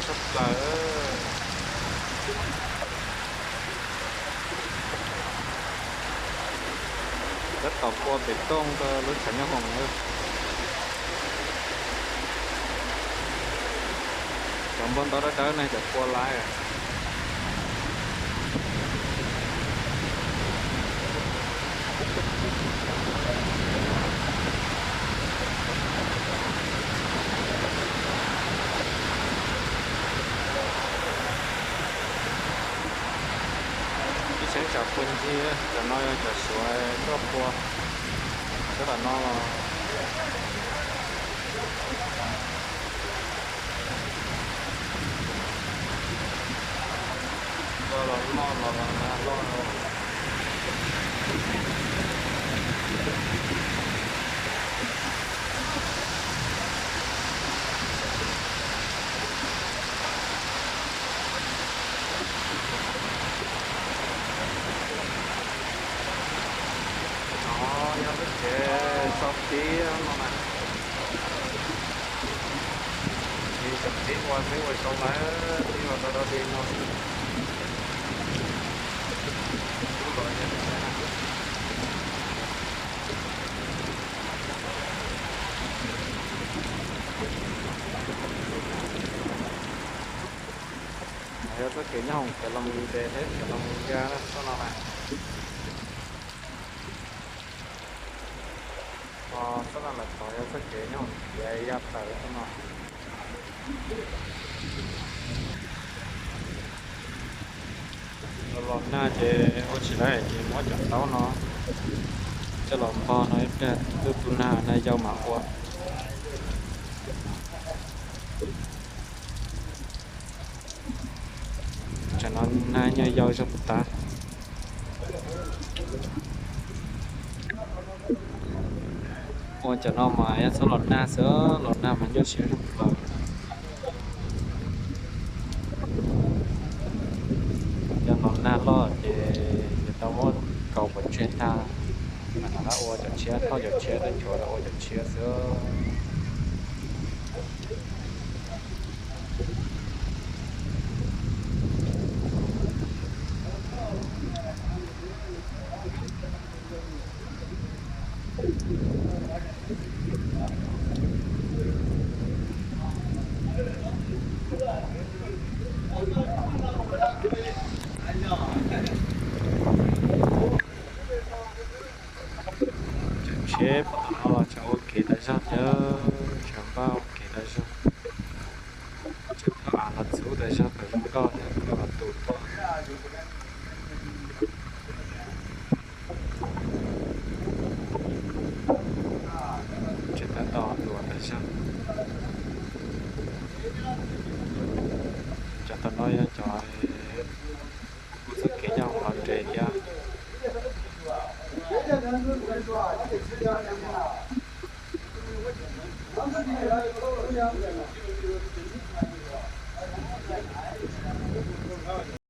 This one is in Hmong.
Tshaj plaws. Tab tom pua pem tooj rau lub tshav nyob hoom na. Cov npau ntaub dawb dawb ne cov pua laiv. Ib cheeb tsam pua ncig, cov no yog cov suav koj pua, sab tom no los. Los loj los loj. No yog lub tsev sau tib no na. Tsis txawm tib ua xwb ua sau lawm tib ua tau rau li no. Yog txoj kev nyob hoom khiav los mus ntev thiab khiav los mus ya txoj no na. Txoj no lawm tod yog txoj kev nyob hoom khiav ya plaws txoj no. Los nag ces ua tsis laib ces muab cov taub no coj los npog no ib pliag, lub tu nag nag yau mas ua. Tsam no nag nyuag yau zog puas tas. Ua cov no mas yog txhob los nag xwb, los nag mas nyuaj siab zog puas tas. Yog los nag loj ces yuav tau muab kaus pov tseg tag, mas rov qab ua cov tshiab, thauj cov tshiab, tej nchuav rau ua cov tshiab xwb. Cov tshiab pom no los tseem ua kev tas zog thiab, tseem npaj ua kev tas zog. Tseem thauj av los txhub tas zog kom zoo nkauj thiab kom los tu tuaj. Tseem tab tom luam tas zog. Cov tom no yog cov kuj txoj kev nyob hoom los nres thiab.